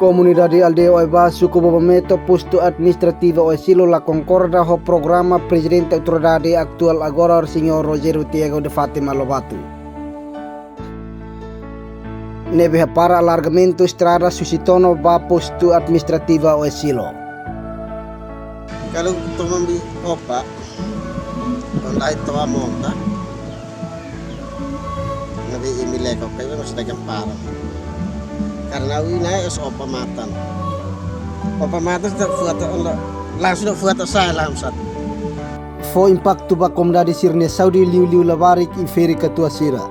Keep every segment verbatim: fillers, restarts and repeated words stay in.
Komunidade aldeia Oe-Baha, suku Bobometo, postu administrativu Oesilo la konkorda ho programa Prezidente Autoridade atuál agora, Señór Rogério Tiago de Fátima Lobato, ne'ebé hapara alargamentu estrada husi Tono ba postu administrativu Oesilo. Kalau toma bi opa, onde to'o monta, ne'ebé imi lekok, kayak masih dagang parah. Karena wi naik es opa matan. Opa matan sudah buat, langsung buat saya langsat. Fó impaktu ba komunidade sira-nia saúde, liuliu labarik i ferik-katuas sira.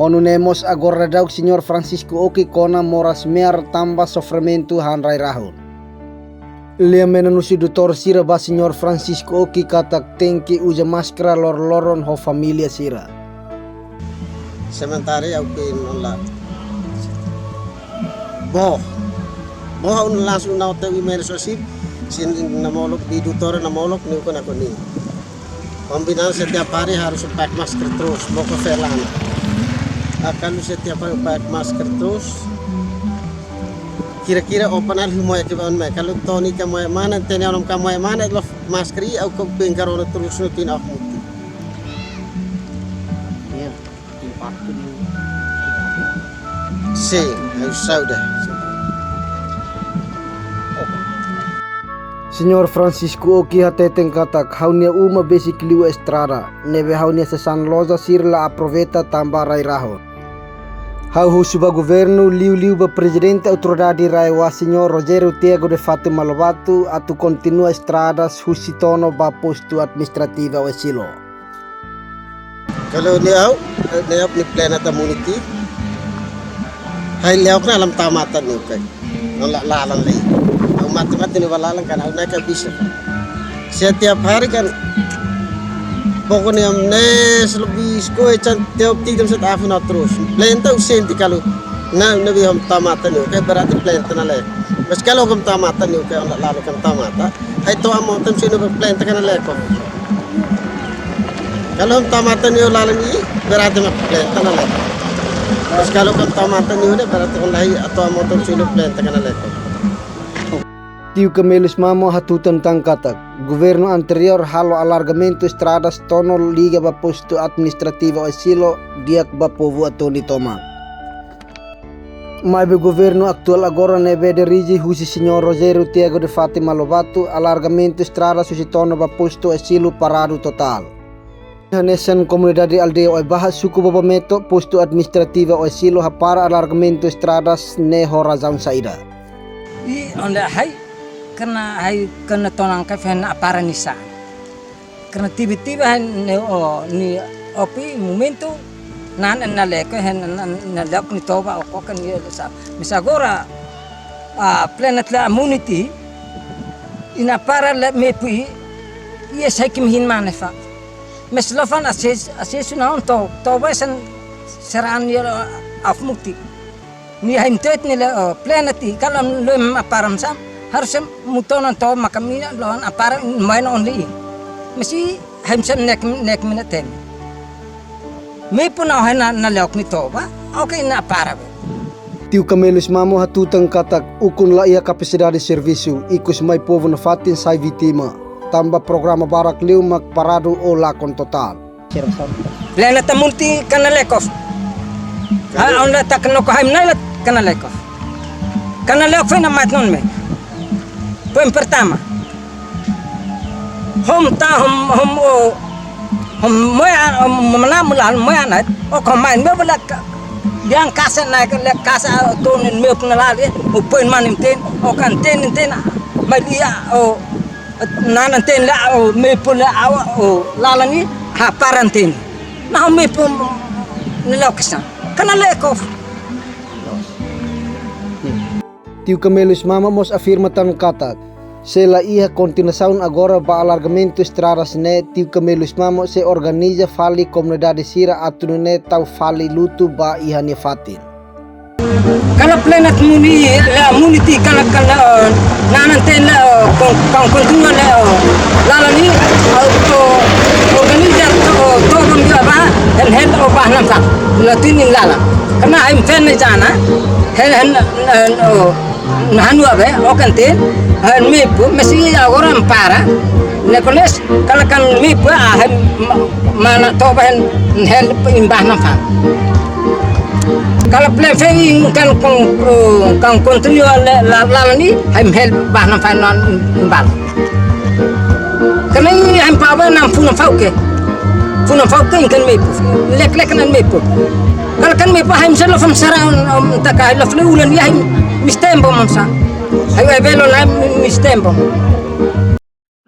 Ho nune'e mós agora daudaun Señór Francisco Oki kona moras-me'ar tanba sofrimentu han rai-rahun. Lia menan husi doutór sira ba Señór Francisco Oki katak tenke uza máskara loroloron ho família sira. Sementara ha'u pin ona. Bo. Bo ha'u langsung na'ok teu imen sosip. Sin namolok di doutór namolok ni ukun aku ni. Pembinaan setiap hari harus pakai masker terus, mau ke Velana. Ah, kalau setiap hari pakai masker terus, kira-kira opa nal himoya ke baun mai. Kalau Toni ke moya mana, tene orang ke moya mana, lo masker i, aku ke bengkar orang terus rutin aku muti. Iya. Impaktu di Sin, ha'u saúde. Señór Francisco Oki hateten katak ha'u-nia uma besik liu estrada, ne'ebé ha'u-nia sasán loja sira la aproveita tanba rai-rahun. Ha'u husu ba governu, liuliu ba Prezidente Autoridade RAEOA Señór Rogério Tiago de Fátima Lobato, atu kontinua estradas husi Tono ba postu administrativu Oesilo. Kalau ne'e ha'u, ne'e ha'u-nia plena ta muniti. Hai leok na alam tamatan ni kai. Non la lalan lei. Ha'u mate-mate ni ba lalan kan ha'u naik bisa. Setiap hari kan pokoknya nes lebih sko ecan tiap tiga set afu na terus. Plenta u senti kalau na ne'ebé ha'u tamatan ni kai berarti plenta na lei. Mas kalau ha'u tamatan ni kai la lalu kan tamata. Hai to'o amotan sino plenta kana leko. Kalau ha'u tamatan ni lalan i, berarti mak plenta na leko. Terus kalau ha'u tamatan ni udah berarti on lai atau amotan sino plenta kana leko. Tiu Camellus Mamo hatutan tan katak governu anteriór halo alargamentu estradas Tono liga ba postu administrativu Oesilo di'ak ba povu Atoni tomak. Maibé governu atuál agora ne'ebé dirije husi Señór Rogério Tiago de Fátima Lobato, alargamentu estradas husi Tono ba postu Oesilo paradu totál. Hanesan komunidade aldeia Oe-Baha, suku Bobometo, postu administrativu Oesilo hapara alargamentu estradas ne'e ho razaun saida? I onde hai, karena hai karena tonang ka fen apara nisa. Karena tiba-tiba han ne o ni opi momentu nan na leko han na leko ni toba o kokan ye sa. Mas agora, ah, plena la muniti ina para le mepu i, i sai kim hin mane fa. Mas lo fan ases ases na on to toba san seran ye af mukti. Ni haim tet ni le, oh, plena ti, kalau lo ma param sam, harus mutonan to maka mina lo an apara main on li. Masi haim sam nek, nek mina tem. Mi pun au hai na, na leok ni to ba, oke na para be. Tiu Camellus Mamo hatutan katak ukun la iha kapasidade servisu, ikus mai povu nafatin sai vítima. Tanba programa barak liu mak paradu ou lakon totál. Lena ta munti kana lekof. Ha, onde ta kana ko haim nai la kana lekof. Kana lekof na mat non me. Poin pertama. Hom ta hom, hom o, hom moya, hom mana mula moya nai. O ko main me bela ka. Yang kasa nai ka le kasa to nen me puna la le. O poin manim ten, o kan ten ten. Mai dia o Nanan ten la o me pula awa o lalan i ha paran ten. Na o me pun ni la kesa. Kana lekof. Tiu Camellus Mamo mós afirma tan katak, se la iha kontinuasaun agora ba alargamentu estradas ne'e, Tiu Camellus Mamo sei organiza fali komunidade sira atu nune'e tau fali lutu ba iha nia fatin. Kala plena muni la muniti kala kala, eh, nanan ten la, eh, kon, kon, kontinua la, eh, lalan i, eh, to organiza to, eh, to rum dia ba, hen hen o ba nan sa. La tinin lala. Karena haim fen na jana, hen, hen, hen, oh, na hanu abe, okan tin, hen mepu, mesi agora ampara, nekoles, kala kan mepu, ah, hen, ma-, mana toba hen, hel imbah na fan. Kala plan fe kan kon, kon, kan kontinua le, la, la, ni, haim hel bah na fan non imbal. Karena ini haim paba nam funa fauke. Funa fauke ingkan mepu. Lek-lek nan mepu. Kala kan mepu haim selo fam sara, um, taka haim lofle ulan ya haim mistembo mamsa. Haim belo na mistembo.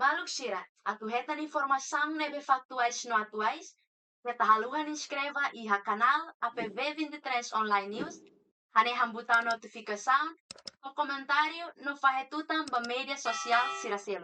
Maluk sira, atu hetan informasaun ne'ebé faktuais no atuais, keta haluha inskreve iha kanál A P V vinte e três Online News, hanehan butaun notifikasaun, fó komentáriu no fahe tutan ba média sosiál sira seluk.